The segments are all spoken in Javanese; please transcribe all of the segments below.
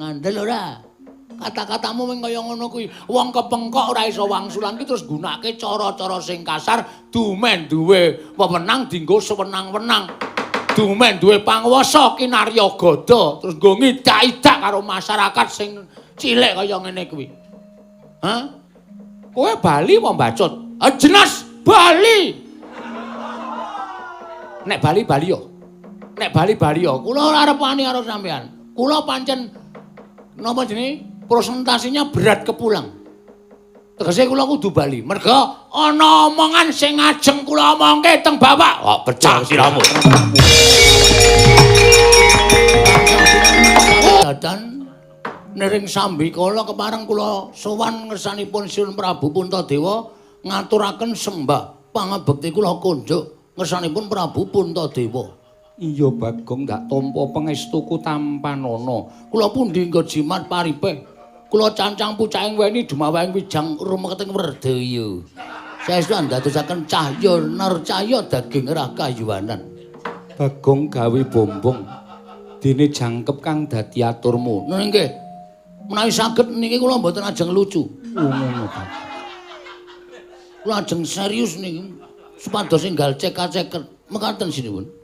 Ngandel ora? Kata-katamu mung kaya ngono kuwi. Wong kepengkok ora iso wangsulan ki terus gunake cara-cara sing kasar, dumen duwe wewenang dienggo sewenang-wenang. Dumen duwe panguwasa kinarya gada, terus nggo ngidak-idak karo masyarakat sing cilik kaya ngene kuwi. Hah? Kowe bali apa mbacut? Ah jelas bali. Nek bali bali yo. Nek bali bali yo. Kula ora arep wani karo sampean. Kula pancen napa jenenge? Presentasinya berat kepulang. Tegese kula kudu bali. Merga ana omongan sing ajeng kula omongke teng bapak. Oh, pecah siramu. Dadan niring sambikala kepareng kula sowan ngersanipun Sinuwun Prabu Puntadewa ngaturaken sembah pangabekti kula kunjuk ngersanipun Prabu Puntadewa. Iya Bagong, ndak tampa pangestuku tampanana. Kula pundi nggo jimat paripeh. Kula cancang pucaking weni dumawahing wijang rumeketing werdaya. Saestu andadosaken cahya narcaya daging rakayuwanan. Bagong gawe bombong dene jangkep kang dadi aturmu. Nggih. Menawi saged niki kula mboten ajeng lucu. Oh ngono, Pak. Kula ajeng serius niki supados enggal cekak-ceket. Mekaten sinuwun.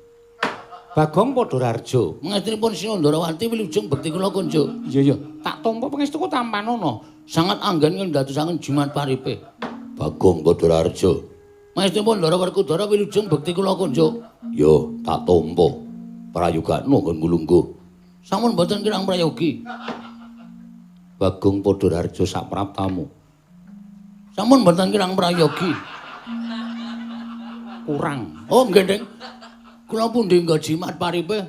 Bagong Padhararja, mangestunipun Sinuwun Ndarawati wilujeng bekti kula kunjuk. Iya iya, tak tampa pangestuku tampanana. Sangat anggen ngendadosaken jimat paripe. Bagong Padhararja. Mangestunipun Ndara Werkudara wilujeng bekti kula kunjuk. Yo, tak tampa. Prayogakno nggon ngulungguh. Sampun mboten kirang prayogi. Bagong Padhararja sapraptamu. Sampun mboten kirang prayogi. Kurang. Oh nggih, Ding. Kula pundi nggo jimat paripe?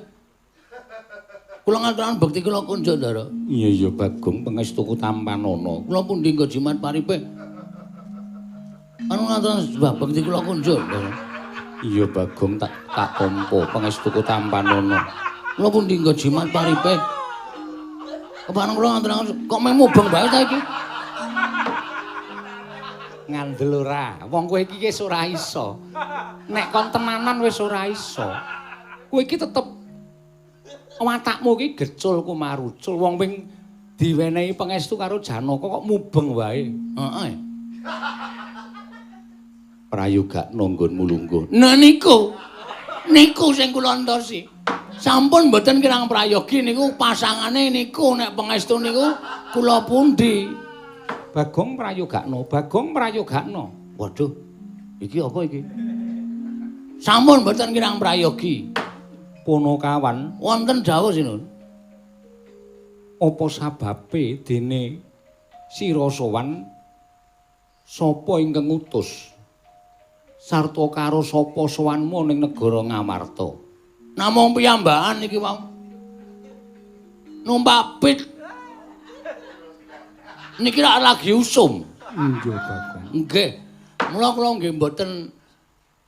Kula ngaturaken bekti kula kunjuk, Ndara. Iya iya Bagong, pangestuku tampanana. Kula pundi nggo jimat paripe? Anu ngaturaken sembah bekti kula kunjuk, Ndara. Iya Bagong, tak tampa pangestuku tampanana. Kula pundi nggo jimat paripe? Kepareng kula ngaturaken kok meh mubeng bae ta iki? Ngandel ora? Wong kowe iki wis ora iso. Nek kon tenanan wis ora iso. Kowe iki tetep watakmu iki gecul kumarucul. Wong ping diwenehi pangestu karo Janaka kok mubeng wae. Heeh. Prayogakno nggonmu lungguh. Nah niku. Niku sing kula entosi. Sampun mboten kirang prayogi niku pasangane niku nek pangestu niku kula pundi. Bagong prayogakno, Bagong prayogakno. Waduh. Iki apa iki? Sampun mboten kirang prayogi. Punakawan, wonten dawuh sinuwun. Apa sababe dene sira sowan sapa ingkang ngutus? Sarta karo sapa sowanmu ning negara Ngamarta? Namung piyambakan iki wau. Numpak pit. Niki rak lagi usum. Iya, Bagong. Nggih. Mula kula nggih mboten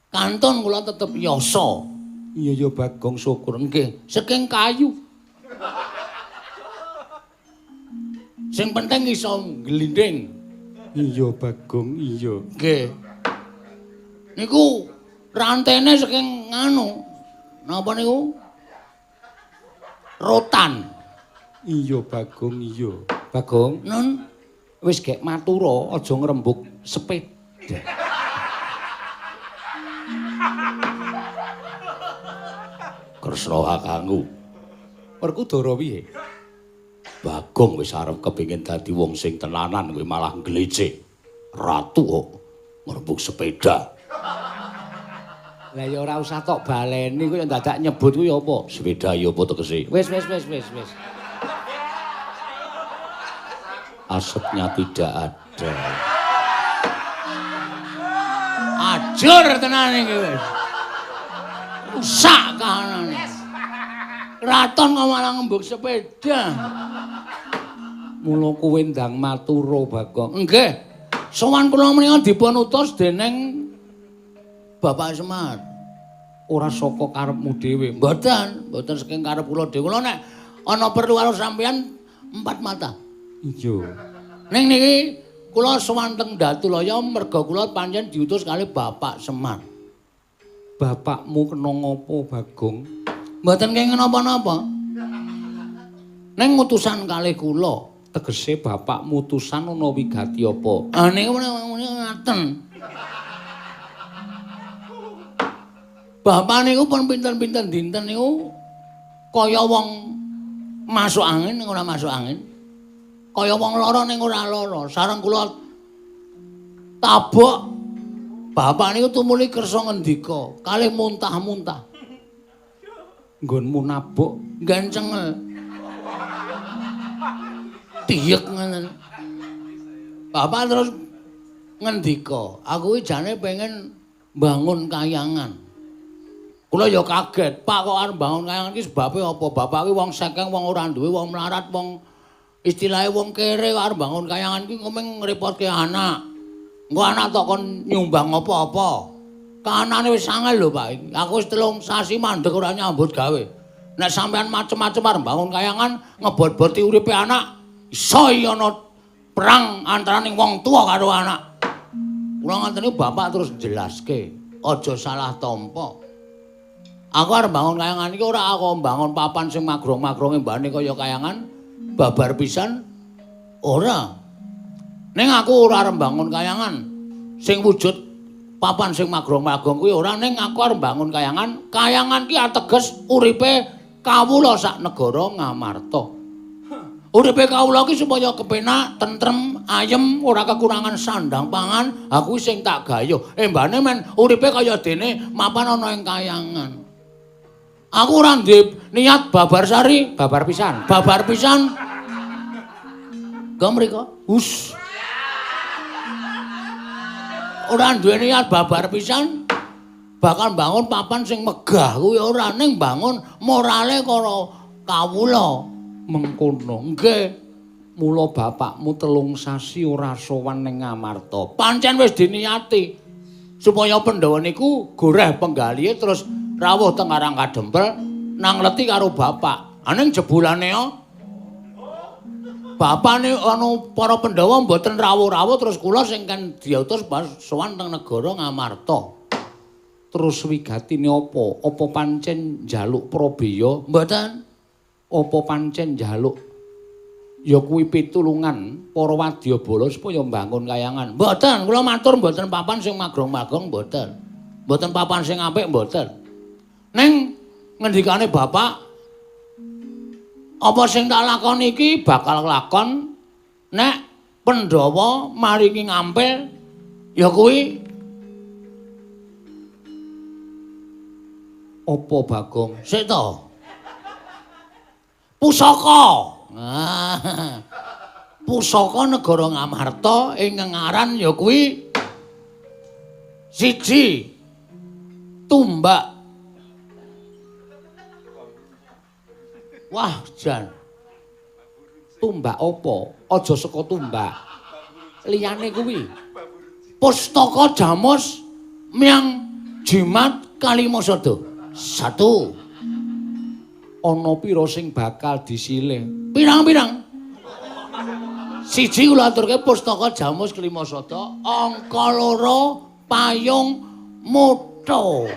kantun kula tetep yasa. Iya ya Bagong, syukur. Nggih, saking kayu. Sing penting iso glinding. Iya Bagong, iya. Nggih. Niku rantene saking nganu. Napa niku? Rotan. Iya Bagong, iya. Bagong, nun wis gek matura aja ngrembug sepeda. Kresna kakangku. Werkudara piye? Bagong wis arep kepengin dadi wong sing tenanan kowe malah nglecek. Ratu kok ngrembug sepeda. Lah ya ora usah tok baleni kowe dadak nyebut kuwi apa? Sepeda ya apa tegese? Wis wis wis wis wis. Asapnya tidak ada. Ajur tenan iki wis. Rusak kahanane. Kraton kok malah ngembug sepeda. Mula kowe ndang matura Bagong. Nggih. Sowan kula menika dipun utus dening Bapak Semar. Ora saka karepmu dhewe. Mboten, mboten saking karep kula dhewe. Kula nek ana perlu karo sampeyan empat mata. Iya. Ning niki kula sowan teng Datulaya merga kula pancen diutus kali Bapak Semar. Bapakmu kena ngopo, Bagong? Mboten kenging napa-napa. Ning ngutusan kalih kula, tegese bapak mutusan ana wigati apa? Ah niku ngaten. Bapak niku pun pinten-pinten dinten niku kaya wong masuk angin ning ora masuk angin. Kaya wong lara ning ora lara. Sareng kula tabok bapak niku tumuli kersa ngendika, kalih muntah-muntah. Nggonmu nabok gancengel. Tiyek ngoten. Bapak terus ngendika, aku iki jane pengen bangun kayangan. Kula ya kaget, Pak kok arep bangun kayangan iki sebabe apa? Bapak iki wong sekeng, wong ora duwe, wong melarat, wong istilahe wong kere kok arep bangun kayangan iki ngomong ngrepotke anak. Engko anak tok kon nyumbang apa-apa. Kahanane wis angel lho, Pak. Aku wis 3 sasi mandeg ora nyambut gawe. Nek sampean macem-macem arep bangun kayangan ngebot-boti uripe anak, iso ana perang antaraning wong tuwa karo anak. Kula ngoten niku bapak terus jelaske, aja salah tampa. Aku arep bangun kayangan iki ora aku mbangun papan sing magrong-magronge mbane kaya kayangan babar pisan ora. Ning aku ora arep mbangun kayangan sing wujud papan sing magrong-magrong kuwi ora, ning aku arep mbangun kayangan. Kayangan ki ateges uripe kawula sak negara Ngamarta. Uripe kawula ki supaya kepenak, tentrem, ayem, ora kekurangan sandang pangan, aku sing tak gayuh. Embane men uripe kaya dene mapan ana ing kayangan. Aku ora ndek niat babar sari, babar pisan. Babar pisan. Go mriko. Hus. Ora duwe niat babar pisan. Bakal bangun papan sing megah kuwi ora, ning bangun morale karo kawula. Mengkono. Nggih. Mula bapakmu 3 sasi ora sowan ning Ngamarta. Pancen wis diniati supaya Pandhawa niku goreh penggalihe terus rawuh teng Karang Kadempel nang leti karo bapak. Aning jebulane bapane anu para Pandhawa mboten rawuh-rawuh terus kula sing kan diutus sowan teng negara Ngamarta. Terus wigatine apa? Apa pancen njaluk prabeya? Mboten. Apa pancen njaluk ya kuwi pitulungan para wadyabala supaya mbangun kayangan? Mboten, kula matur mboten papan sing magrong-magrong mboten. Mboten papan sing apik mboten. Ning ngendikane bapak, apa sing tak lakoni iki bakal lakon nek Pandhawa maringi ngampil ya kuwi apa Bagong? Sik to. Pusaka. Nah, pusaka negara Ngamarta ingkang aran ya kuwi siji tumbak. Wah, jan. Tumbak apa? Aja saka tumbak. Liyane kuwi. Pustaka Jamus Miang Jimat Kalimasada. 1. Ana pira sing bakal disilih? Pirang-pirang. Siji kula aturke Pustaka Jamus Kalimasada, angka 2 payung motho.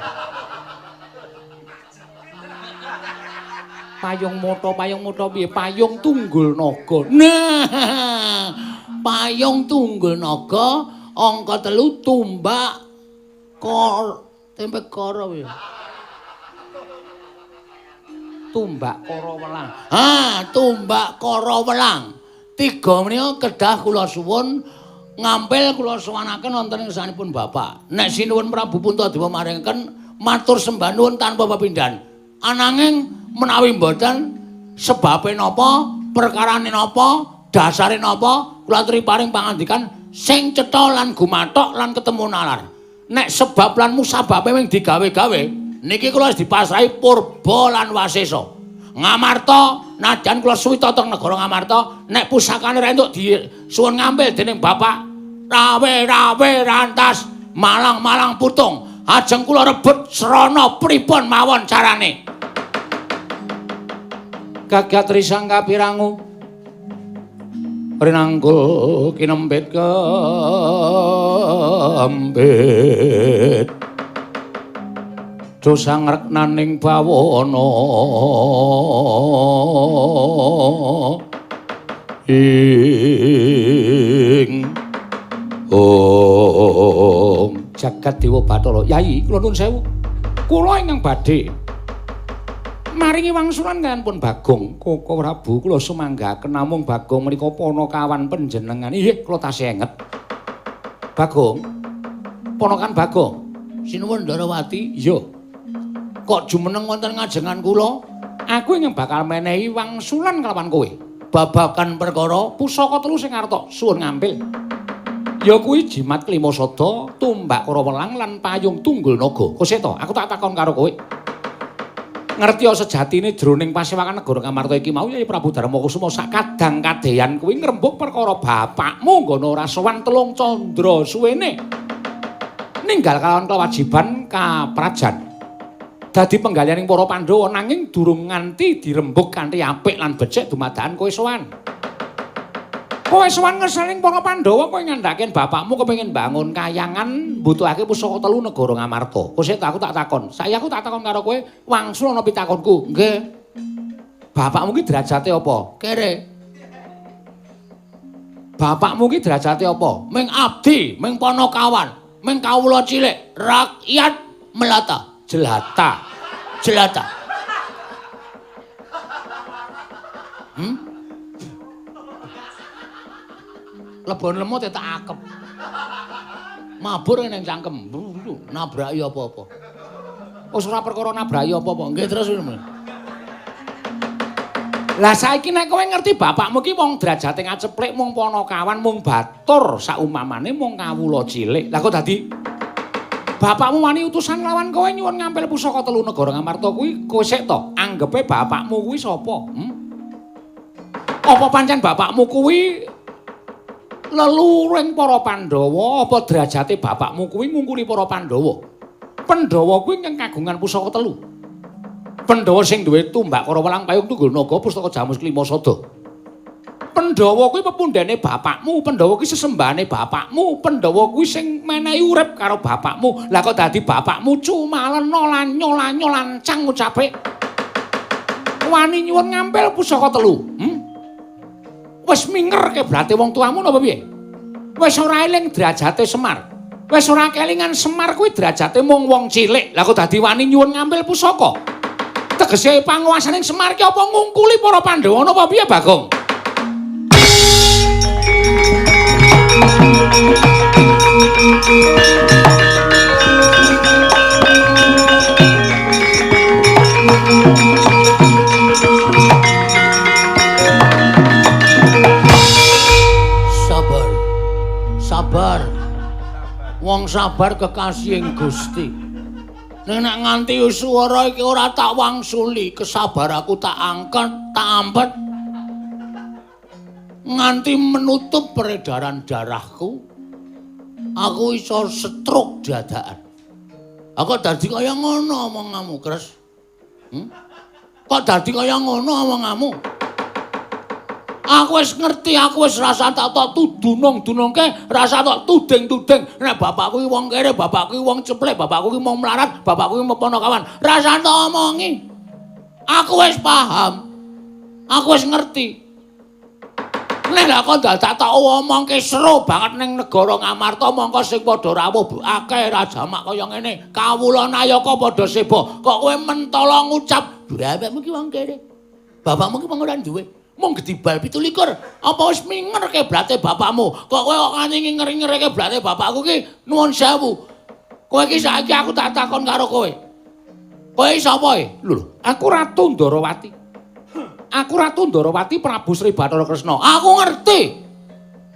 Payung motho piye? Payung tunggul naga. Nah, payung tunggul naga, angka 3 tumbak kor tempe koro piye? Tumbak kara welang. Ha, tumbak kara welang. 3 menika kedah kula suwun ngampil kula suwanaken wonten ing ngarsanipun bapak. Nek sinuwun Prabu Puntadewa maringaken matur sembah nuwun tanpa pepindhan. Ananging menawi mboten sebabe napa, perkarane napa, dasare napa, kula aturi paring pangandikan sing cetha lan gumathok lan ketemu nalar. Nek sebab lan musababe mung digawe-gawe, niki kula wis dipasrahi purba lan wasesa. Ngamarta, nadyan kula suwita teng negara Ngamarta, nek pusakane ra entuk disuwun ngampil dening bapak, rawe-rawe rantas, malang-malang putung, ajeng kula rebut srana pripun mawon carane. Gagat risang kapirangu rinanggul kinempit kempit. Dosa ngreknaning bawana ing Om jagat Dewa Bathara. Yai, kula nuwun sewu. Kula ingkang badhe maringi wangsulan kaliyan pun Bagong Koko Prabu kula sumanggaken namung Bagong menika ponokawan panjenengan. Inggih, kula tasih enget. Bagong. Ponokan Bagong. Sinuwun Ndarawati. Iya. Kok jumeneng wonten ngajengan kula? Aku ingkang bakal menehi wangsulan kelawan kowe. Babagan perkara pusaka telu sing arta suwun ngampil. Ya kuwi jimat klima sada, tumbak karawelang lan payung tunggul naga. Koseta, aku tak takon karo kowe. Ngerti sejatine jroning pasewakan negara Ngamarta iki mau Yai Prabu Darma Kusuma sak kadang kadeyan kuwi ngrembug perkara bapakmu nggono ora sowan telung candra suwene. Ninggal kalawan kewajiban kaprajan. Dadi penggalianing para Pandhawa nanging durung nganti dirembug kanthi apik lan becik dumadakan kowe sowan. Kowe sowan ngersaning para Pandhawa kowe ngandhake bapakmu kepengin bangun kayangan mbutuhake pusaka telu negara Ngamarta. Kosek aku tak takon. Saiki aku tak takon karo kowe wangsul ana pitakonku. Nggih. Bapakmu ki derajate apa? Kere. Bapakmu ki derajate apa? Ming abdi, ming ponokawan, ming kawula cilik, rakyat melata. Jelata. Jelata. Lebon lemut tak akep. Mabur ning cangkem, nabraki apa-apa. Wis ora perkara nabraki apa-apa. Nggih terus. Lah saiki nek kowe ngerti bapakmu ki wong derajate ngaceplik, mung ponokawan, mung batur, saumamane mung kawula cilik. Lah kok dadi bapakmu wani utusan lawan kowe nyuwun ngampil pusaka telu negara Ngamarta kuwi kowe sik to anggepe bapakmu kuwi sapa? Apa pancen bapakmu kuwi leluhuring para Pandhawa, apa derajate bapakmu kuwi ngungkuli para Pandhawa? Pandhawa kuwi ingkang kagungan pusaka telu. Pandhawa sing duwe tumbak karawelang payung tunggul naga pustaka jamus klima sada. Pandhawa kuwi pepundhene bapakmu, Pandhawa kuwi sesembahane bapakmu, Pandhawa kuwi sing menehi urip karo bapakmu. Lah kok dadi bapakmu cumalena lanyo-lanyo lancang ucape wani nyuwun ngampil pusaka telu. Wis minger keblate wong tuamu napa piye? Wis ora eling derajate Semar. Wis ora kelingan Semar kuwi derajate mung wong cilik. Lah kok dadi wani nyuwun ngampil pusaka? Tegese panguwasaning Semar ki apa ngungkuli para Pandhawa napa piye, Bagong? Sabar. Sabar. Wong sabar kekasihing Gusti. Ning nek nganti swara iki ora tak wangsuli, kesabaraku tak angkat, tak ampet. Nganti menutup peredaran darahku, aku iso stroke dadakan. Aku dadi kaya ngono omonganmu, Kres. Kok dadi kaya ngono omonganmu? Aku wis ngerti, aku wis rasa tak tok tudunung-dunungke, rasa tok tuding-tuding. Nek bapakku iki wong kere, bapakku iki wong ceplek, bapakku iki wong melarat, bapakku iki ponokawan. Rasa tak omongi. Aku wis paham. Aku wis ngerti. Nek lha kok dadak tak omongke seru banget ning negara Ngamarta mongko sing padha rawuh akeh rajamak kaya ngene. Kawula nayaka padha seba. Kok kowe mentala ngucap, bapakmu ki wong kere. Bapakmu ki wong ora duwe. Mung gedibal 27. Apa wis minger keblate bapakmu? Kok kowe kok nganti nginger-nginger keblate bapakku ki nuwun sewu. Kowe iki saiki aku tak takon karo kowe. Kowe sapa e? Lho, aku Ratu Ndarawati. Aku Ratu Ndarawati Prabu Sri Bathara Kresna. Aku ngerti.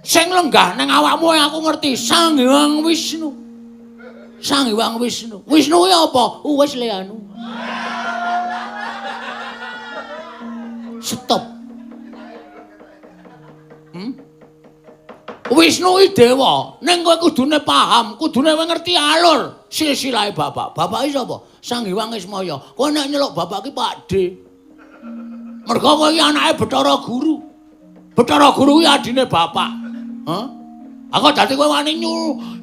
Sing lenggah ning awakmu aku ngerti. Sang Hyang Wisnu. Sang Hyang Wisnu. Wisnu kuwi apa? Wis le anu. Stop. Wisnu iki dewa, ning kowe kudune paham, kudune kowe ngerti alur silsilahe bapak. Bapak iki sapa? Sang Hyang Ismaya. Kowe nek nyeluk bapak iki Pak D. Mergo kowe iki anake Bathara Guru. Bathara Guru kuwi adine bapak. Hah? Aku dadi kowe wani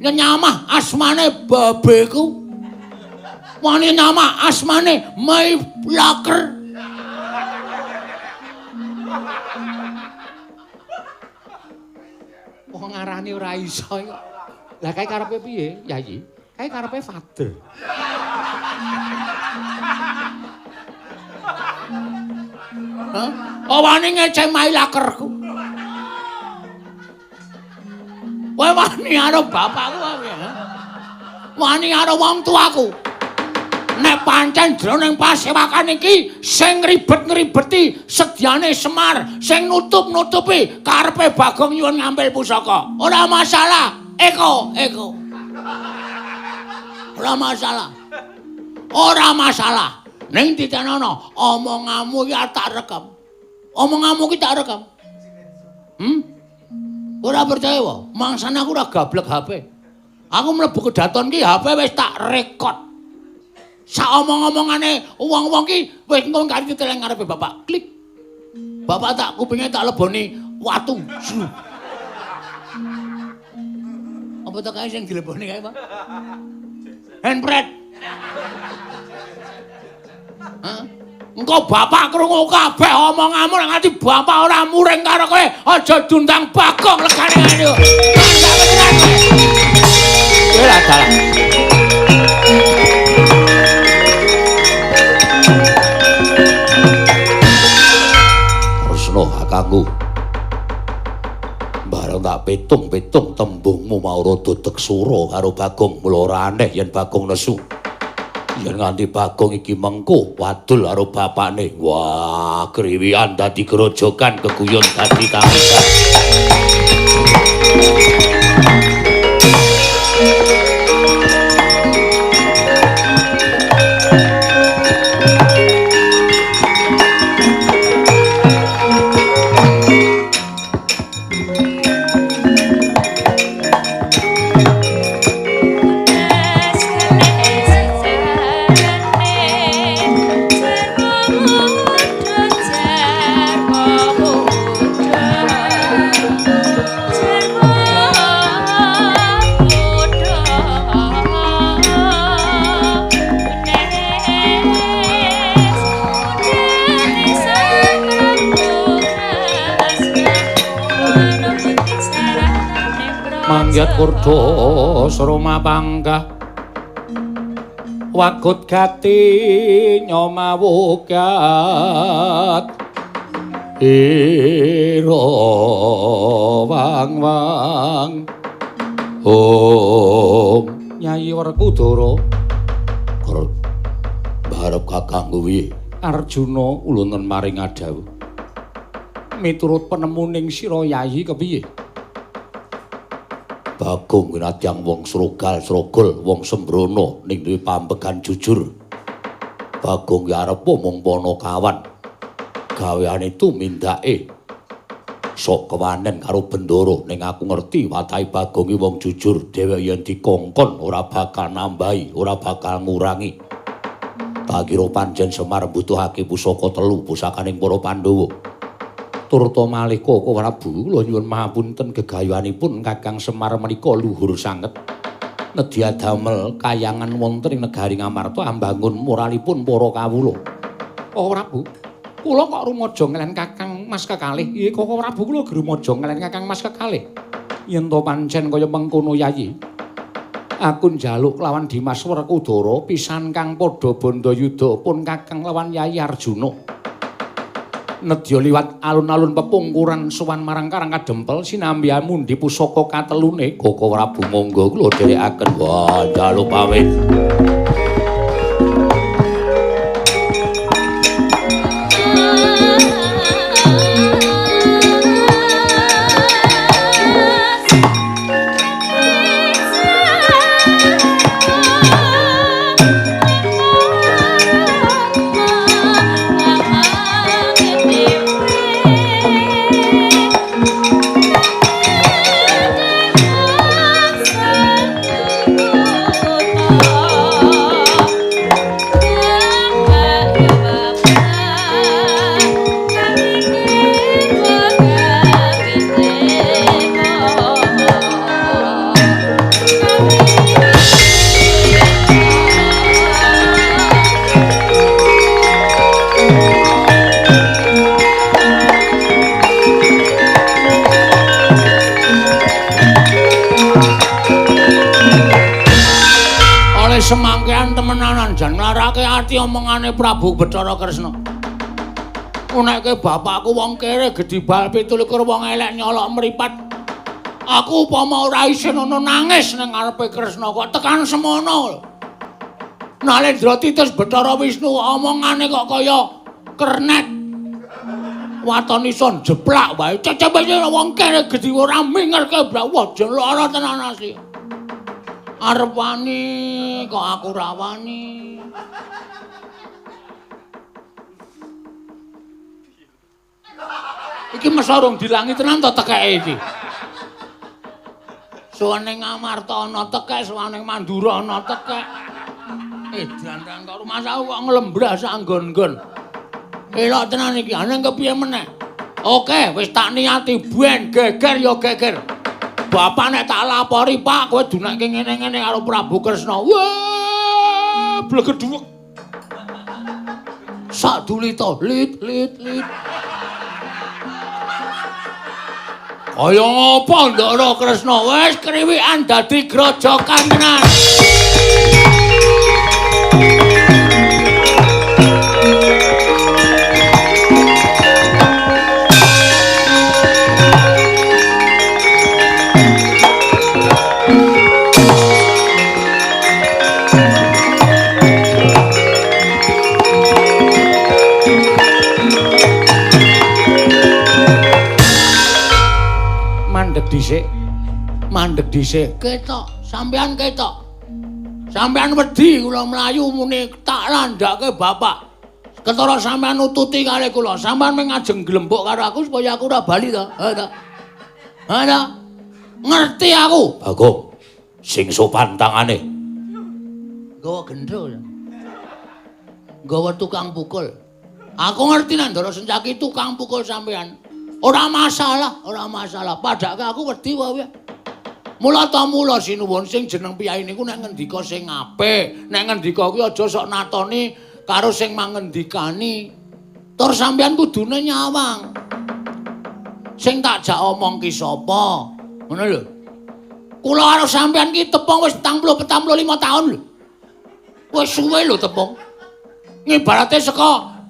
nyamah asmane babeku. Wani nama asmane Mai Laker. Wong ngarani ora iso kok. Lah kae karepe piye, Yayi? Kae karepe father. Hah? Oh wani ngeceh Mai Lakerku. Kowe wani karo bapakku apa ya? Wani karo wong tuaku. Nek pancen jroning pasewakan iki sing ribet-ngribeti sedyane Semar, sing nutup-nutupi karepe Bagong nyuwun ngambil pusaka. Ora masalah, Eko, Eko. Ora masalah. Ora masalah. Ning titenono, omonganmu iki tak rekam. Omonganmu iki tak rekam. Hmm? Ora percaya wae, mangsane aku ora gablek HP. Aku mlebu kedaton ki HP wis tak rekod. Saomong-omongane wong-wong ki wis engko kari diteleng ngarepe bapak. Klik. Bapak tak kupinge tak leboni watu. Apa to kae sing dileboni kae, Pak? Handbrake. Hah? Engko bapak krungu kabeh omonganmu nek nganti bapak ora muring karo kowe, aja diundang Bagong legane ngene. Kowe lah dalah. Kresna kakangku. Bareng tak pitung-pitung tembungmu mau rada teksura karo Bagong, mula ora aneh yen Bagong nesu. Yen nganti Bagong iki mengko wadul karo bapakne. Wah, kriwian dadi grojogan, keguyon dadi tangisan. Mangyat kurda sroma panggah wagut gati nyomawugat ira wang wang. Om Nyai Werkudara barep kakangku piye? Arjuna ulunten maring adhawuh. Miturut penemuning sira Yayi kepiye? Bagong winadyan wong srogal-srogol, wong sembrono ning duwe pambegan jujur. Bagong ki arep mung panakawan. Gaweane tumindake sok kewanen karo Bendara, ning aku ngerti watahe Bagong ki wong jujur, dheweke yen dikongkon ora bakal nambahi, ora bakal ngurangi. Tak kira pancen Semar mbutuhake pusaka telu pusakaning para Pandhawa. Turta malih Koko Prabu, kula nyuwun mahapunten gegayuhanipun Kakang Semar menika luhur sanget. Nedya damel kayangan wonten ing negari Ngamarta ambangun moralipun para kawula. Koko Prabu, kula kok rumaja ngelen Kakang Mas kekalih. Nggih Koko Prabu, kula rumaja ngelen Kakang Mas kekalih. Yen to pancen kaya mengkono Yayi, aku njaluk lawan Dimas Werkudara pisan kang padha bandayuda pun Kakang lawan Yayi Arjuna. Nedya liwat alun-alun pepungkuran sowan marang Karang Kadempel sinambi amundi pusaka katelune. Koko Prabu monggo kula dherekaken. Wah, njaluk pamit. Tenanan jan nglarake ati omongane Prabu Bathara Kresna. Unekke bapakku wong kere gedhi bal 27 wong elek nyolok mripat. Aku upama ora isin ana nangis ning ngarepe Kresna kok tekan semono. Nalendra titis Bathara Wisnu omongane kok kaya kernet. Waton iso jeplak wae. Cecepe wong kere gedhi ora mingerke wah jan lara tenan asli. Arep wani kok aku ora wani. Iki mesa urung dilangi tenan to tekeke iki. Suwane Ngamarta ana tekek, suwane Mandura ana tekek. Edan kok rumangsaku kok nglembrah sak nggon-nggon. Elok tenan iki, aneh kepiye meneh. Oke, wis tak niati ben geger ya geger. Bapak nek tak lapori, Pak, kowe dunekke ngene-ngene karo Prabu Kresna. Wah, blegedhuwek. Sak dulita, lit lit lit. Kaya ngapa Ndara Kresna wis kriwikan dadi grojokan tenan. Dhisik mandeg dhisik ketok sampean ketok sampean wedi kula mlayu muni tak landhake bapak ketara sampean nututi kali kula sampean mung ngajeng glembuk karo aku supaya aku ora bali to ha ta ha ta ngerti aku Bagong sing sopan tangane nggawa gendho nggawa tukang pukul aku ngerti nek Ndara Sencaki tukang pukul sampean. Ora masalah, ora masalah. Padake aku wedi wae. Mula ta mula sinuwun sing jeneng piyai niku nek ngendika sing apik, nek ngendika kuwi aja sok natoni karo sing mangendikani. Tur sampeyan kudune nyawang. Sing tak jak omong ki sapa? Ngono lho. Kula karo sampeyan ki tepung wis 45 taun lho. Wis suwe lho tepung. Ngibarate saka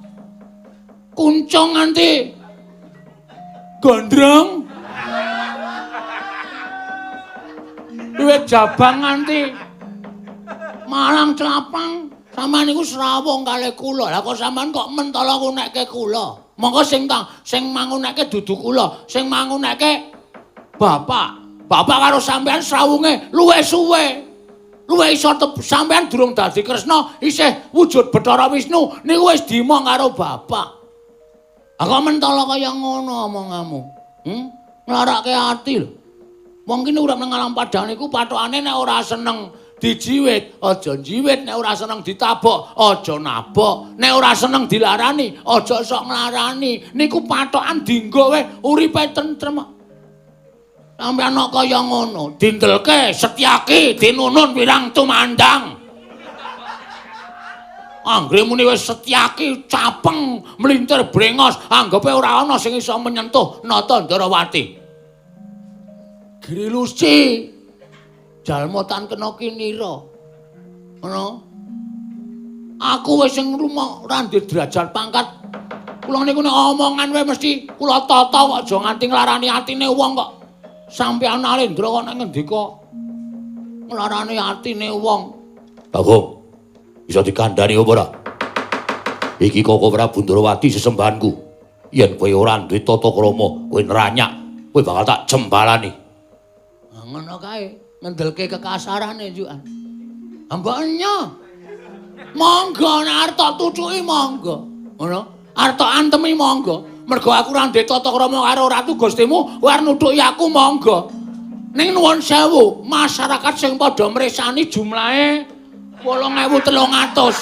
kuncung nganti gondrong duwe jabang nganti Malang Clapang sampean niku srawung kalih kula. Lah kok sampean kok mentala ngunekke kula? Monggo sing mangunekke dudu kula, sing mangunekke bapak. Bapak karo sampean srawunge luwih suwe. Luwih iso sampean durung dadi Kresna, isih wujud Bathara Wisnu niku wis dimong karo bapak. Aku mentala kaya ngono omonganmu. Nglarake ati lho. Wong kene urip nang alam padang niku pathokane nek ora seneng dijiwit, aja njiwit, nek ora seneng ditabok, aja nabok, nek ora seneng dilarani, aja sok nglarani. Niku pathokan dinggo wae uripe tentrem. Sampeyan kok kaya ngono, dindelke Setyaki dinunun wirang tumandang. Anggere muni wis Setyaki capeng mlintir brengos, anggepe ora ana sing iso menyentuh Nata Ndarawati. Grilusi jalma tan kena kinira. Ngono. Aku wis sing rumah ora ndek derajat pangkat. Kula niku nek omongan wae mesti kula tata kok aja nganti nglarani atine wong kok. Sampeyan Nalendra kok nek ngendika nglarani atine wong. Bagong. Bisa dikandhani apa ora? Iki Koko Prabu Ndrawati sesembahanku. Yen kowe ora duwe tata krama, kowe neranyak, kowe bakal tak jembalani. Ngono kae, ngendelke kekasarane njukan. Mboknya. Monggo nek arep tak tucuki monggo. Ngono. Arep tak antemi monggo. Mergo aku ora duwe tata krama karo Ratu Gustimu, kowe arep nutuki aku monggo. Ning nuwun sewu, masyarakat sing padha mresani jumlahe 8.300.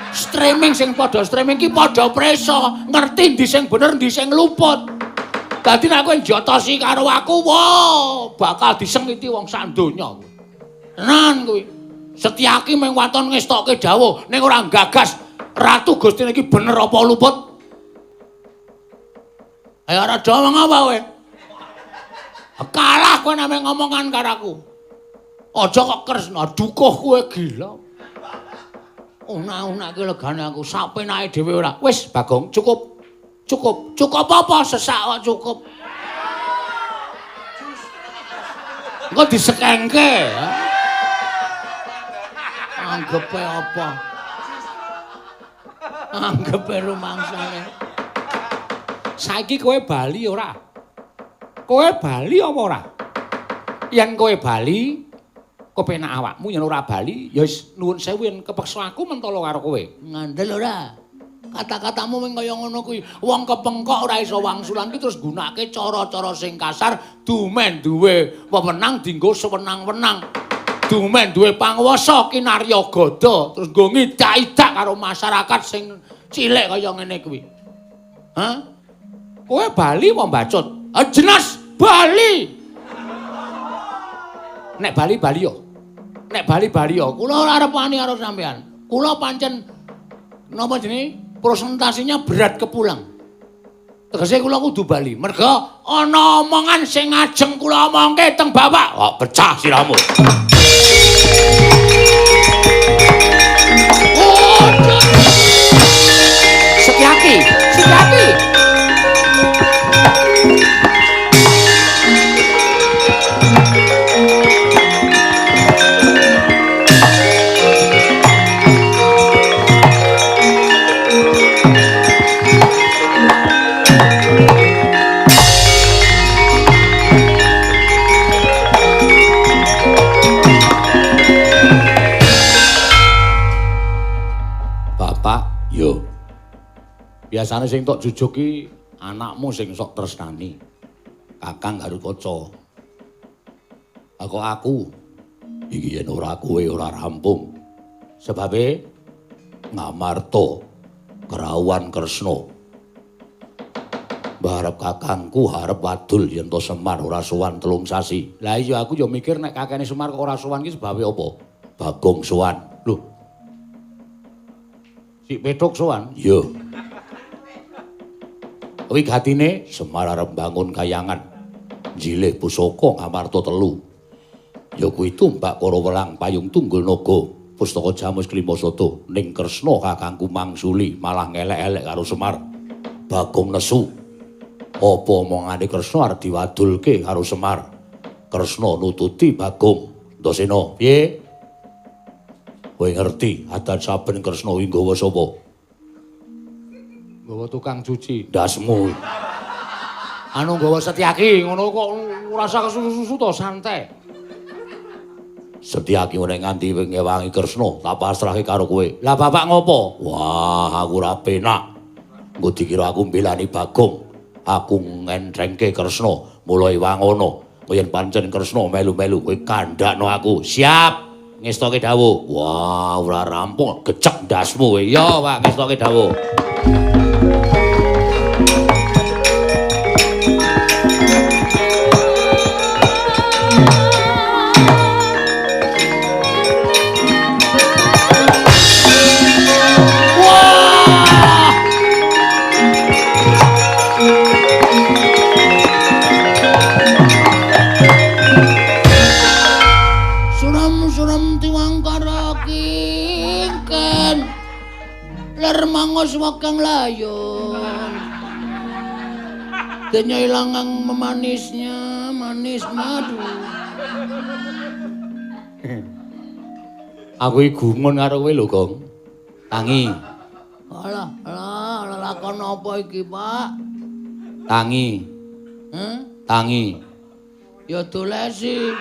Streaming sing padha streaming ki padha presa, ngerti ndi sing bener ndi sing luput. Dadi nek kowe njotosi karo aku, wah, bakal disengiti wong sak donya. Tenan kuwi. Setyaki mung waton ngestokke dawuh ning ora gagas Ratu Gustine iki bener apa luput. Ayo ora ngomong apa kowe? Kalah kowe nek ngomongan karo aku. Aja kok Kresna dukuh kowe gila. Unak-unake legane aku sak penake dhewe ora. Wis Bagong, cukup. Cukup. Cukup apa sesak kok cukup. Engko disekengke. Anggepe apa? Anggepe rumangsane. Saiki kowe bali ora? Kowe bali apa ora? Yen kowe bali, kepenak awakmu, yen ora bali, ya wis nuwun sewu yen kepeksa aku mentolo karo kowe. Ngandel ora? Kata-katamu mung kaya ngono kuwi. Wong kepengkok ora iso wangsulan ki terus gunake cara-cara sing kasar, dumen duwe wewenang dienggo sewenang-wenang. Dumen duwe panguwasa kinarya gada, terus nggo ngidak-idak karo masyarakat sing cilik kaya ngene kuwi. Hah? Kowe bali apa mbacut? Ah jelas bali. Nek bali bali yo. Nek bali bali yo, kula ora arep wani karo sampean. Kula pancen napa jenenge? Presentasinya berat kepulang. Tegese kula kudu bali. Merga ana omongan sing ngajeng kula omongke teng bapak. Kok pecah sirahmu. Setyaki, Setyaki. Bapak, yo. Biasane sing tok jujuk ki anakmu sing sok tresnani. Kakang Garukaca. Kok aku iki yen ora kowe ora rampung. Sebabe Ngamarta kerawuhan Kresna. Mbarep kakangku harep wadul yen to Semar ora sowan 3 sasi. Lah iya aku ya mikir nek kakene Semar kok ora sowan ki sebabe apa? Bagong sowan. Lho. Sik Petuk sowan? Iya. Wigatine Semar arep mbangun kayangan. Njilih pusaka Ngamarta 3. Ya kuwi tumbak Kara Welang Payung Tunggul Naga, pustaka Jamus Klima Sada ning Kresna kakangku mangsuli malah ngelek-elek karo Semar. Bagong nesu. Apa omongane Kresna arep diwadulke karo Semar? Kresna nututi Bagong. Ndasena, piye? Kowe ngerti adat saben Kresna kuwi nggawa sapa? Nggawa tukang cuci. Ndasmu. Anu nggawa Setyaki ngono kok ora usah kesusu-susu to, santai. Setyaki nek nganti ngewangi Kresna, tak pasrahke karo kowe. Lah bapak ngopo? Wah, aku ora penak. Engko dikira aku mbelani Bagong. Aku ngentrengke Kresna, mulai wangono. Yen pancen Kresna melu-melu kowe kandhakno aku. Siap. Ngestoke dawuh. Wah, ora rampung, gecek ndasmu kowe. Ya, Pak, ngestoke dawuh. Mangos wakang layon. Denya ilangang memanisnya manis madu. Aku iki gumun karo kowe lho, Gong. Tangi. Alah, alah, lakon apa iki, Pak? Tangi. Heh? Tangi. Ya dolesi.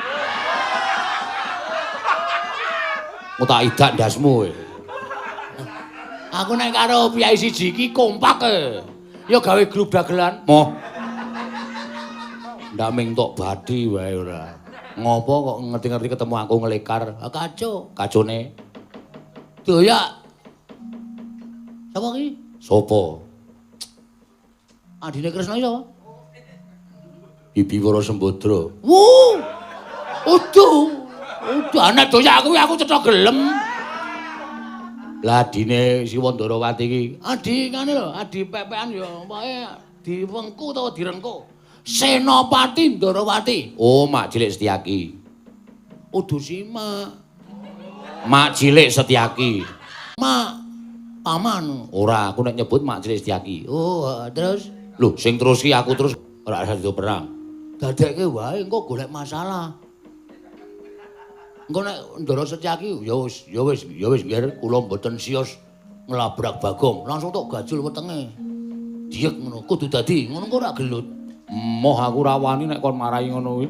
Mu tak idak ndasmu kowe. Aku nek karo piyai siji iki kompak e. Ya gawe grup dagelan. Moh. Ndak ming tok bathi wae ora. Ngopo kok ngerti-ngerti ketemu aku ngelekar. Kaco. Kacone. Doyak. Sapa ki? Sopo? Adine Kresna iki sapa? Bibi Wara Sembadra. Wuh. Udu. Udu anak doyak kuwi aku cetha gelem. Lah adine Siwa Ndarawati iki, adi ngene lho, adi pepekan ya pokoke diwengku utawa direngku. Senopati Ndarawati. Oh, Mak Cilik Setyaki. Udu simak. Mak Cilik Setyaki. Mak paman. Ora, aku nek nyebut Mak Cilik Setyaki. Oh, terus lho sing terus ki aku terus ora usah dido perang. Dadekke wae engko golek masalah. Engko nek Ndara Setyaki ya wis ya wis ya wis nggih kula mboten sios nglabrak Bagong, langsung tok gajul wetenge. Diyek ngono, kudu dadi ngono engko ora gelut. Moh aku ora wani nek kon marahi ngono kuwi.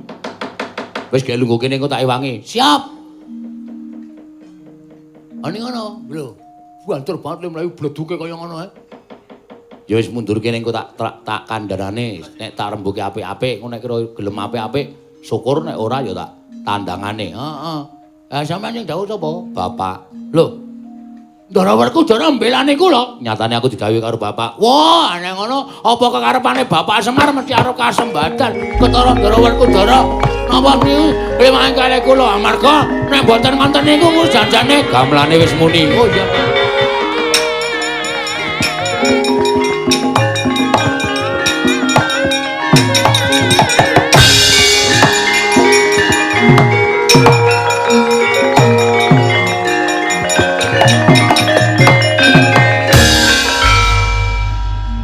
Wis gek lungguh kene engko tak ewangi. Siap. Ani ngono, lho. Banter banget le mlayu bleduke kaya ngono ae. Ya wis mundur kene engko tak kandhanane, nek tak rembuke apik-apik, engko nek kira gelem apik-apik, syukur nek ora ya tak tandangane. Heeh. Lah sampeyan sing dawuh sapa? Bapak. Lho. Ndara Werkudara mbelani kula. Nyatane aku didhawuhi karo bapak. Wah, aneh ngono, apa kekarepane Bapak Semar mesti arep kasembadan ketara Ndara Werkudara. Napa niku limang kalih kula amarga nek mboten ngoten niku janjane gamelane wis muni. Oh iya.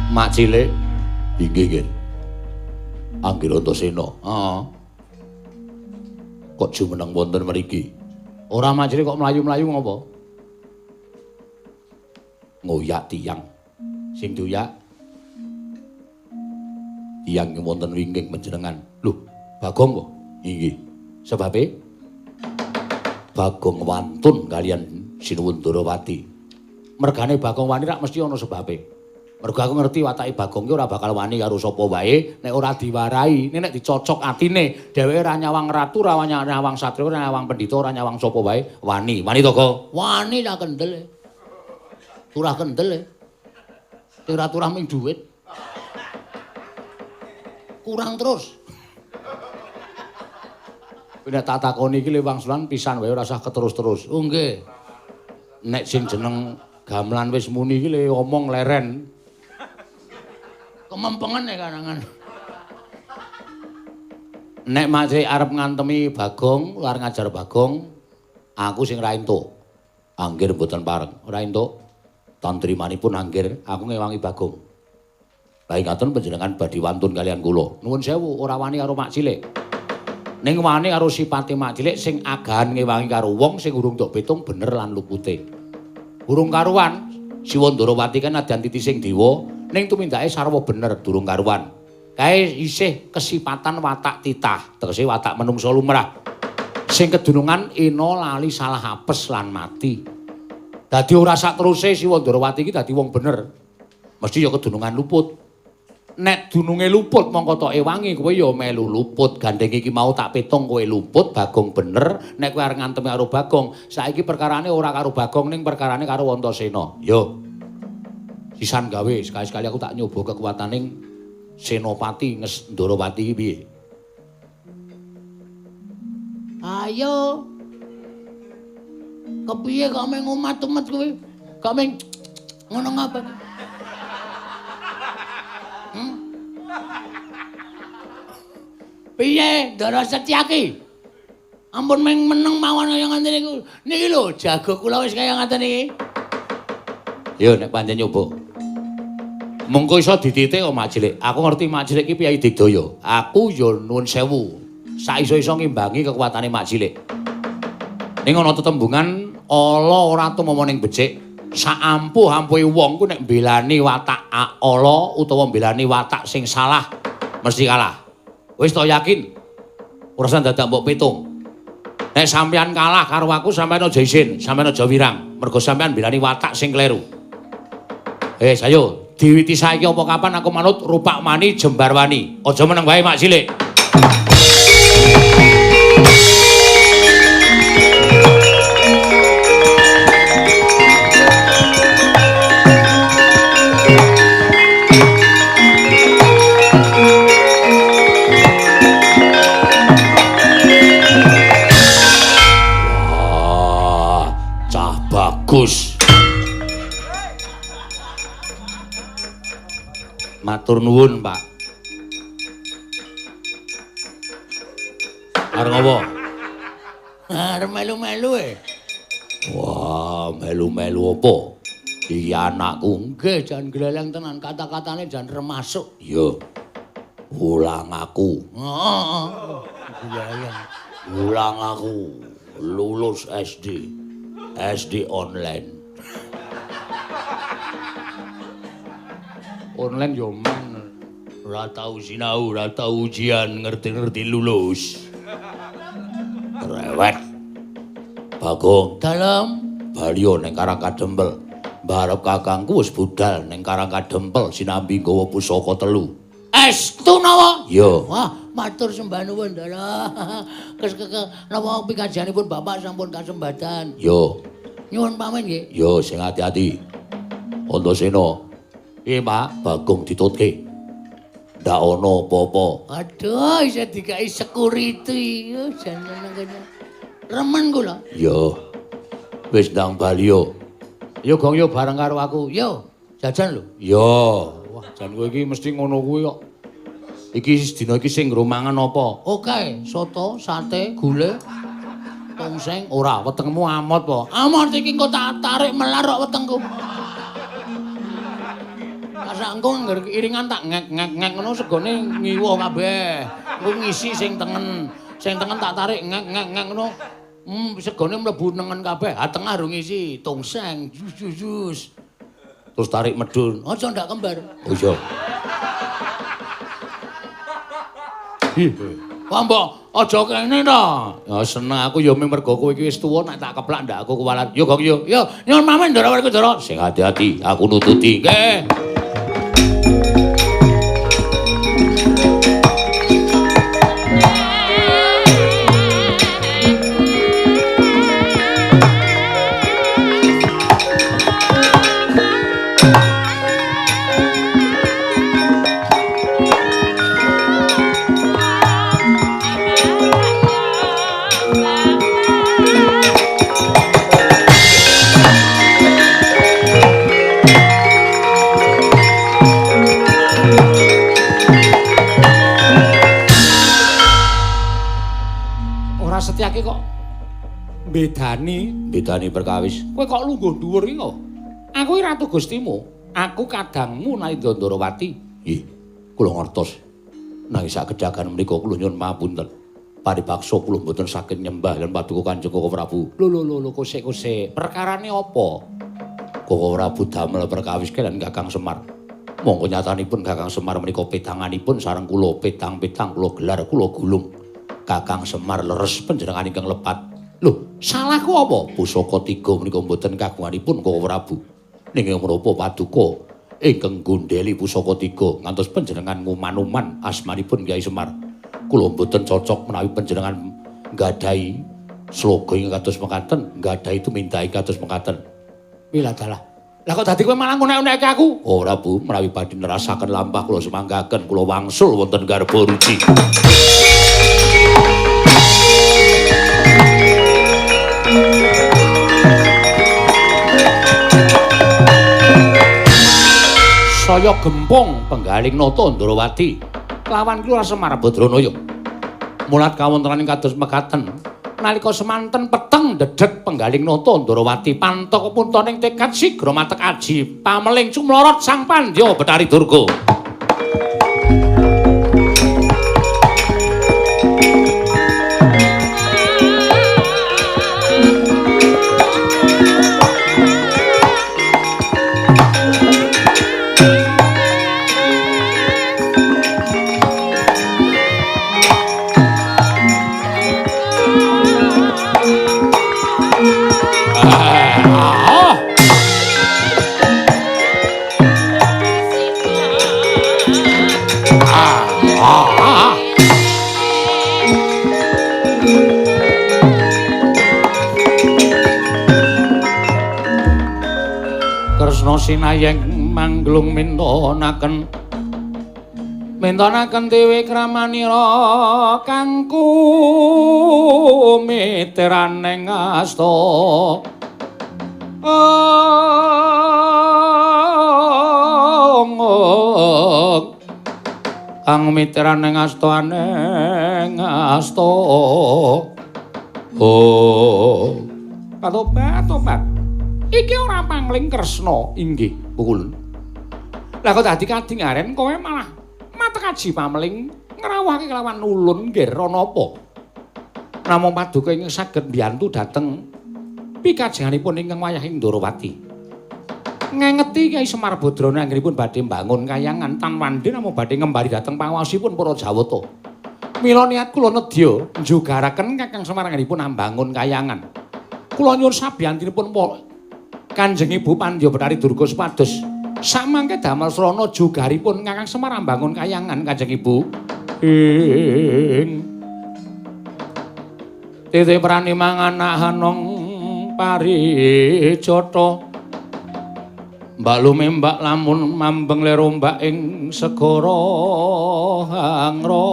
Mak cilik inggih nggih. Anggir Antasena. Heeh. Kok jumeneng wonten mriki? Ora Mak cilik kok mlayu-mlayu ngopo? Ngoyak tiyang. Sing doyak tiyang wonten wingking panjenengan. Lho, Bagong kok? Inggih. Sebabe Bagong wantun kalian Sinuwun Ndarawati. Mergane Bagong wani rak mesti ana sebabe. Mergo aku ngerti watake Bagong ki ora bakal wani karo sapa wae nek ora diwarai, nek dicocok atine, dheweke ora nyawang ratu, ora nyawang satriya, ora nyawang pendhita, ora nyawang sapa wae, wani. Wani to, Go? Wani ta kendel. Turah kendel. Ora turah ming dhuwit. Kurang terus. Nek tak takoni iki wangsulan pisan wae ora usah keterus-terus. Oh nggih. Nek sing jeneng gamelan wis muni iki le omong leren. Kemempengen nek karangan. Nek Mak Cilik arep ngantemi Bagong, arep ngajar Bagong, aku sing ra entuk. Anggir mboten pareng, ora entuk. Tantrimanipun anggir, aku ngewangi Bagong. Lah ingaten panjenengan badhe wantun kalian kula. Nuwun sewu, ora wani karo Mak Cilik. Ning wani karo sipate Mak Cilik sing agahan ngewangi karo wong sing urung tok pitung bener lan lupute. Urung karuan, Siwa Ndarawati kan nadyan titising dewa. Ning tumindake sarwa bener durung karuan. Kae isih kesipatan watak titah, tegese watak menungsa lumrah. Sing kedunungan ena lali salah apes lan mati. Dadi ora sak teruse Siwa Ndarawati iki dadi wong bener. Mesti ya kedunungan luput. Nek dununge luput mongko tok ewangi kowe ya melu luput. Gandeng iki mau tak pitung kowe luput, Bagong bener. Nek kowe arep ngantemi karo Bagong, saiki perkarane ora karo Bagong ning perkarane karo Antasena. Yo. Sisan gawe sekali-sekali aku tak nyoba kekuataning Senopati Ndarawati iki piye. Ayo. Kepiye kok meng umat-umat kowe? Kok meng ngono ngapa? Piye Ndara Setyaki? Ampun meng meneng mawon kaya ngoten niku. Niki lho jago kula wis kaya ngoten iki. Yo nek pancen nyoba. Mengko iso dititik kok Mak Cilik. Aku ngerti Mak Cilik iki piyayi digdaya. Aku ya nuwun sewu. Saiso-iso ngimbangi kekuatane Mak Cilik. Ning ana tetembungan ala ora tumama ning becik. Saampuh-ampuhe wong ku nek mbelani watak ala utawa mbelani watak sing salah mesti kalah. Wis to yakin? Ora usah dadak mbok pitung. Nek sampeyan kalah karo aku sampeyan aja isin, sampeyan aja wirang. Mergo sampeyan mbelani watak sing kleru. Ayo. Diwiti saiki apa kapan aku manut rupak mani jembar wani. Aja meneng wae Mak Cilik. Wah, cah bagus. Matur nuwun, Pak. Arep ngopo? Arep melu-melu e. Wah. Wah, melu-melu apa? Iki anakku. Nggih, jan gleleng tenan, kata-katane jan remasuk. Iya. Ulang aku. Heeh. Gleleng. Ulang aku lulus SD. SD online. Online yo men. Ora tau sinau, ora tau ujian, ngerti-ngerti lulus. Rewet. Bagong dalem baliyo ning Karang Kadempel. Mbarep kakangku wis budal ning Karang Kadempel sinambi nggawa pusaka telu. Estu napa? Iya. Wah, matur sembah nuwun, Ndara. Kes napa pikajianipun Bapak sampun kasembadan? Iya. Nyuwun pamit nggih. Iya, sing ati-ati. Antasena. Piye, Pak? Bagong ditutke. Ndak ana apa-apa. Aduh, isih dikai security. Jan seneng. Remen kula. Iya. Wis ndang bali yo. Yo gong yo bareng karo aku. Yo, jajan lho. Yo. Wah, jan kowe iki mesti ngono kuwi kok. Iki dina iki sing nggo mangan apa? Oke, soto, sate, gule, tongseng. Ora, wetengmu amot po. Amot iki engko tak tarik melar kok wetengku. Sak engko ngger iringan tak ngek-ngek-ngek ngono segone ngiwa kabeh. Engko ngisi sing tengen. Sing tengen tak tarik ngek-ngek-ngek ngono. Segone mlebu nengen kabeh. Ha tengah rung ngisi tongseng. Jus jus jus. Terus tarik medun. Aja ndak kembar. Oh iya. Wah mbok aja kene to. Ya seneng aku ya mergo kowe iki wis tuwa nek tak keplak ndak aku kuwalat. Yo gong yo. Yo nyuwun pamit Ndara Werkudara. Sing ati-ati aku nututi. Nggih. Setyake kok bedani, bedani perkawis. Kowe kok lungguh dhuwur iki kok. Aku iki ratu Gustimu, aku kadangmu Nalindra Ndorowati. Nggih, kula ngertos. Nanging sak gedagan menika kula nyuwun pamunten. Paribaksa kula mboten saged nyembah lan paduka Kanjeng Koko Prabu. Lho lho lho kosek-kosek. Perkarane apa? Koko Prabu damel perkawis kaliyan Kakang Semar. Monggo nyatanipun Kakang Semar menika pedanganipun sareng kula, pedang-pedang kula gelar, kula gulung. Kakang Semar leres panjenengan ingkang lepat. Lho, salahku apa? Pusaka tiga menika mboten kagunganipun Koko Prabu. Ning menapa paduka ingkang gondheli pusaka tiga ngantos panjenengan nguman-uman asmanipun Kyai Semar. Kula mboten cocok menawi panjenengan nggadahi sloga ingkang kados mekaten, nggadahi tumindak kados mekaten. Wiladalah. Lah kok dadi kowe malah ngunek-unekke aku? Oh Prabu, menawi badhe nerasaken lampah kula semanggaken kula wangsul wonten garba ruci. Saya gempung penggaling nata Ndrawati lawan Kelurahan Semar Badranaya. Mulat kawontenan kados mekaten nalika semanten peteng dedet penggaling nata Ndrawati pantaka puntaning tekad sigra matek aji pameling cumlorot sang Pandya Bathari Durga. Kresna sinayeng mangglung mintonaken mintonaken dewi kramanira kangku miteraning asta kang miteraning asta aneng asta. Oh, katobat tobat. Iki ora pangling Kresna inggih pukulun. Lah kok dadi kadingaren kowe malah matekaji pameling ngrawuhake kelawan ulun nggih ana apa? Namung paduka ingkang saged mbiyantu dhateng pikajenganipun ingkang wayah ing Ndorowati. Ngengeti Kyai Semar Badrana anggenipun badhe mbangun kayangan tan wandhe namung badhe ngembari dhateng panguwasipun para Jawata. Mila niat kula nedya njugaraken Kakang Semar anggenipun ambangun kayangan. Kula nyuwun sabiyantinipun Kanjeng Ibu Pandya Bathari Durga supados samangke damel srana jugaripun Kakang Semar ambangun kayangan Kanjeng Ibu. Ing titi prani mangan hanong parijata mbak lumembak lamun mambeng lerombak ing segara hangra.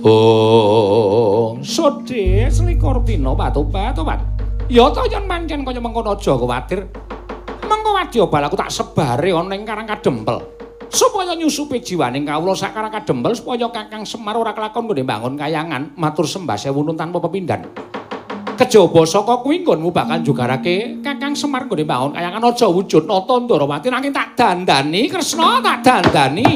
Oh, sodhe selikur dina patobat-tobat. Ya ta yen pancen kaya mengkono aja kuwatir. Mengko wadya balaku tak sebare ana ing Karang Kadempel. Supaya nyusupi jiwaning kawula sak Karang Kadempel supaya Kakang Semar ora kelakon nggone mbangun kayangan matur sembah sewu tanpa pepindhan. Kejaba saka kuwi nggonmu bakal njugarake Kakang Semar nggone mbangun kayangan aja wujud nata Ndorowati nanging tak dandani Kresna tak dandani.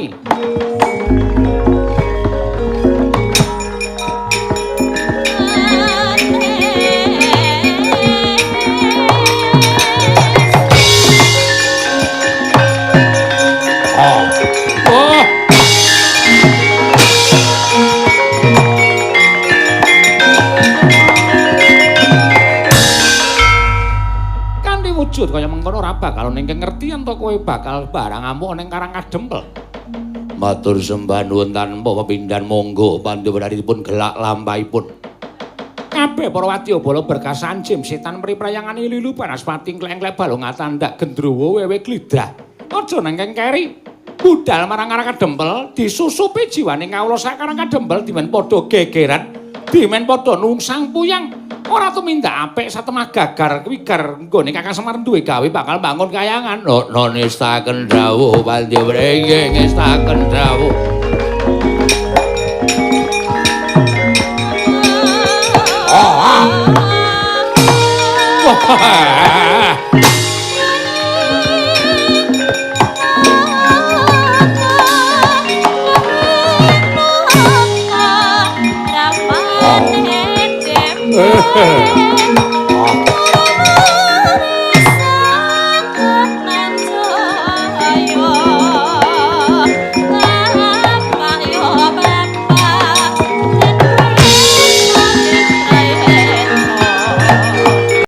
Wujud kaya mengkono ora bakal ning ngerti yen to kowe bakal barang amuk ning Karang Kadempel. Matur sembah nuwun tanpa pepindhan monggo pandhawaripun gelak lampahipun. Kabeh para wadyabala berkas anjim setan mriprayangane lilu banaspati kleng-kleng balung atandak gendruwo wewe glidah. Aja nangkeng keri. Budal marang Karang Kadempel disusupi jiwane kawula sak Karang Kadempel dimen padha gegeran, dimen padha nungsang puyang. Ora tumindak apik satemah gagar kuwi gar nggone Kakang Semar duwe gawe bakal bangun kayangan. No nestaken dawuh pandya inggih ngestaken dawuh. Oh. Wah.